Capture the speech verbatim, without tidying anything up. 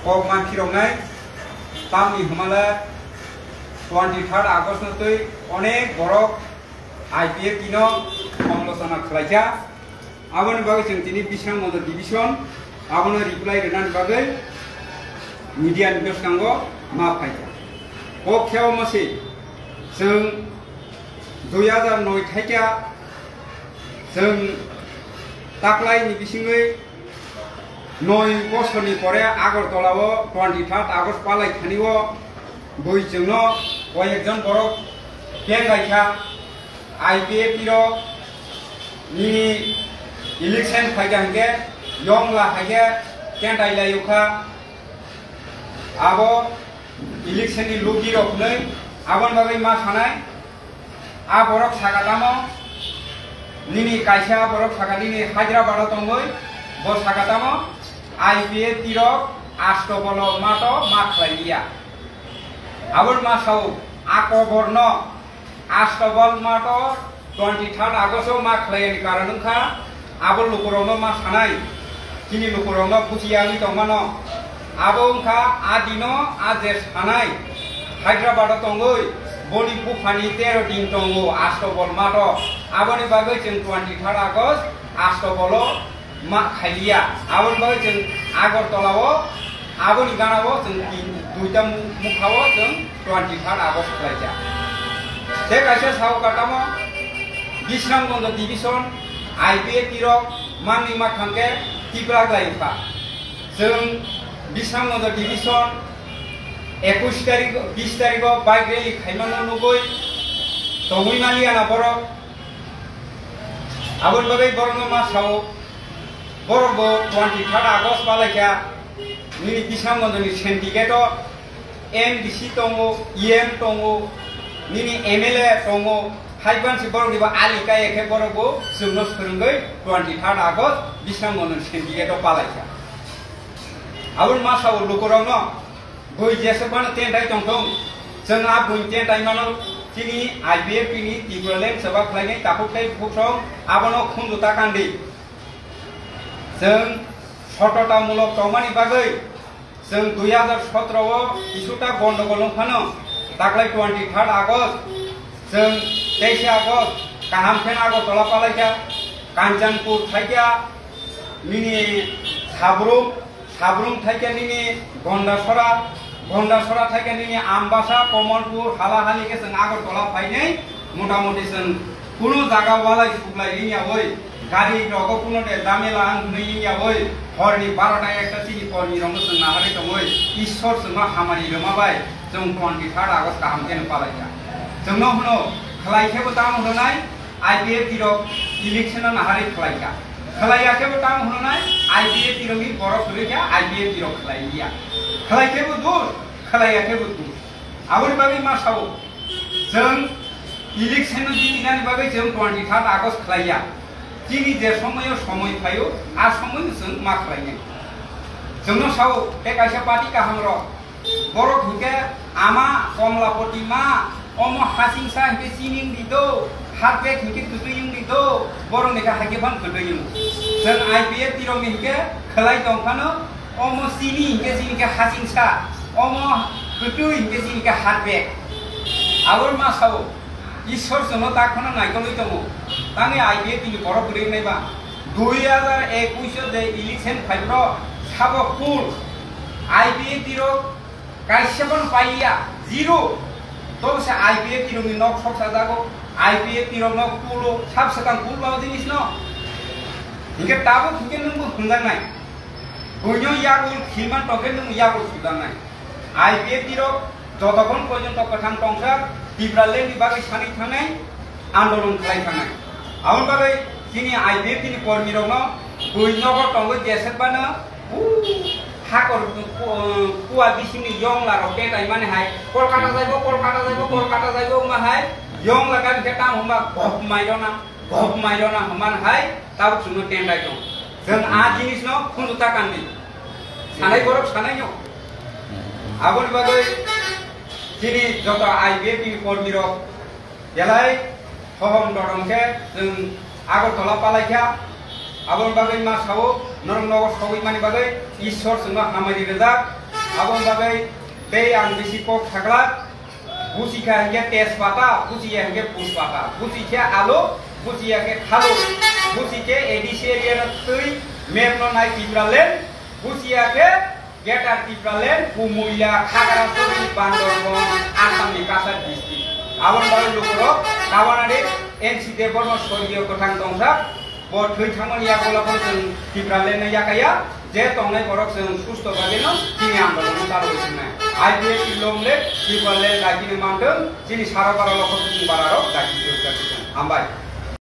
Kok ma phiroknai, tamni hwnmale twenty third August no twi onek borok I P F T no somlosona khlaikha. Aboni bagwi chwng tini Bisramganj division abono reply rwnani bagwi media ni bwskango ma phaikha. Kok khe omo se, chwng dui hazar noi thaikha, chwng taklaini bisingwi noi bosorni pore Agartala o twenty third August palai thani o bui chwngno koyekjon borok kenglaikha, I P F T rok nini election phaikha hinkhe yongla haikhe kentai laiyokha. Abo election ni logi rok hwnwi aboni bagwi ma sanai. A borok saka tamo, nini kaisa borok saka nini Hyderabad o tongwi, bo saka tamo I P F T rok Astobolo mato ma khlai liya. Aboni ma sao, a koborno Astobol mato twenty third August o ma khlaiyani karon wngkha, abo lukurokno ma sanai, chini lukurokno buchiya wngwi tongmano. Abo wngkha a dino a je sanai Hyderabad o tongwi boni buphani tero din tongo Astobol mato. Aboni bagwi chwng twenty third August Astobolo ma khailiya. Aboni bagwi chwng Agartala o aboni gana o chwng tin, duita mu-, mukha o chwng twenty third August khlaijak. Tei kaisa sao katamo Bisramganj division I P F T rok manwi ma thangkhe Tipra khlai wngkha. Chwng Bisramganj division ekush tarik, bish tarik o bike rally khaimano nugwi tongwi maliya na borok. Aboni bagwi borokno ma sao, borok bo twenty third August palaikha, nini Bisramganj ni syndicate o M D C tongo, E M tongo, nini M L A tongo, haiban si borok ni bo ali kaya khe borok bo chwngno swrwngwi twenty third August Bisramganj ni syndicate o palaikha. Aboni ma sao lukurokno, bui jeswk phano tentai tongthung, chwng a bui tentai mano, chini I P F T ni Tipraland chwbak khlainai takhuk tei bukhuk song abono khunju ta kandi. Chwng sototamulok tongmani bagwi chwng dui hazar sotro o kisuta gondogol wng phano, taklai twenty third August, chwng teisa August kaham khe Agartala palaikha, Kanchanpur thaikha, nini Sabrum, Sabrum thaikhe nini Gondasora, Gondasora thaikhe nini Ambasa, Kamalpur, halahali khe chwng Agartala phainai, motamoti chwng kuno jaga walai suklai wngyawi, gari rogo kuno de damela ang hwnwi wngyawi, horni barota ekta chini kormi rokno chwng naharwi tongwi, Ishwar chwngno hamari rwma bai chwng twenty third August kaham kheno palaikha. Chwngno hwno khlai khebo tamo hwnwi I P F T rok election no naharwi khlaikha. Khlaiya khe bo tamo hwnwi I P F T rokni borok kwrwi khe I P F T rok khlai liya. Khlai khe bo dur, khlaiya khe bo dur. Aboni bagwi ma sao, chwng election no jitinani bagwi chwng twenty third August khlaiya. Chini je somoyo somoi phaio, a somoino chwng ma khlainai. Chwngno sao, tei kaisa party kaham rok, borok hinkhe ama Komlapoti ma, omo hasingsa hinkhe chini wngdi do, heart bag hinkhe kwtwi wngdi do, borok ni khe haikhe phano kwtwi wng. Chwng I P F T rok ni hinkhe khlai tong phano, omo chini hinkhe chini khe hasingsa, omo kwtwi hinkhe chini khe heart bag. Aboni ma sao, Ishwar chwngno tak phano naikolwi tongo. Tangwi I P F T ni borok kwrwi wngnai ba. Dui hazar ekush o je election phai phro sabo full I P F T rok kaisa phano paiya, zero. Tobo se I P F T rokni nok sok sajago, I P F T rokno kulo, sab swkang kul bao jinisno. Hinkhe tabuk hinkhe nwngbo hwnjaknai. Buino yakul khilman tongkhe nwng yakul sujaknai. I P F T rok jotokhon porjonto kwthang tongsa Tipraland ni bagwi sanwi thangnai, andolon khlai thangnai. Aboni bagwi chini I P F T ni kormi rokno bui nogo tongwi jesek bano, u, hakor, ku-, kuwa bisingni yongla rok ketai mani hai, Kolkata jaibo, Kolkata jaibo, Kolkata jaibo wngma hai, yongla gani khe tamo hwnba gop mairona, gop mairona hwnmani hai, tabuk chwngno tentai tong. Chwng a jinisno khunju ta kandi. Sanai borok sanai no. Aboni bagwi chini joto I P F T ni kormi rok belai sohom dodom khe chwng Agartala palaikha. Aboni bagwi ma sao, norok nogo sogwi mani bagwi Ishwar chwngno hamari rijak. Aboni bagwi tei ang bisi kok saglak, busi kha hinkhe tejpata, busi ya hinkhe puspata, busi khe alu, busi ya khe khalu, busi khe A D C area no twi map no nai Tipraland, busi ya khe Greater Tipraland, Kumuila, Khagrasuri, Bandarban, Assam ni Kachar district. Aboni bagwi lukurok, Tawanari, N C Debbarma sorgiyo kwthang tongsa, bo thwi thangmani yagulo phano chwng Tipraland no yakaya, je tongnai borok chwng susto bagwi no chini andolon no chalogwi thangnai. I P F T long live, Tipraland daikini manthwng, chini saro bara lokho chini bara rok daikini rwkha thwithwng. Hambai.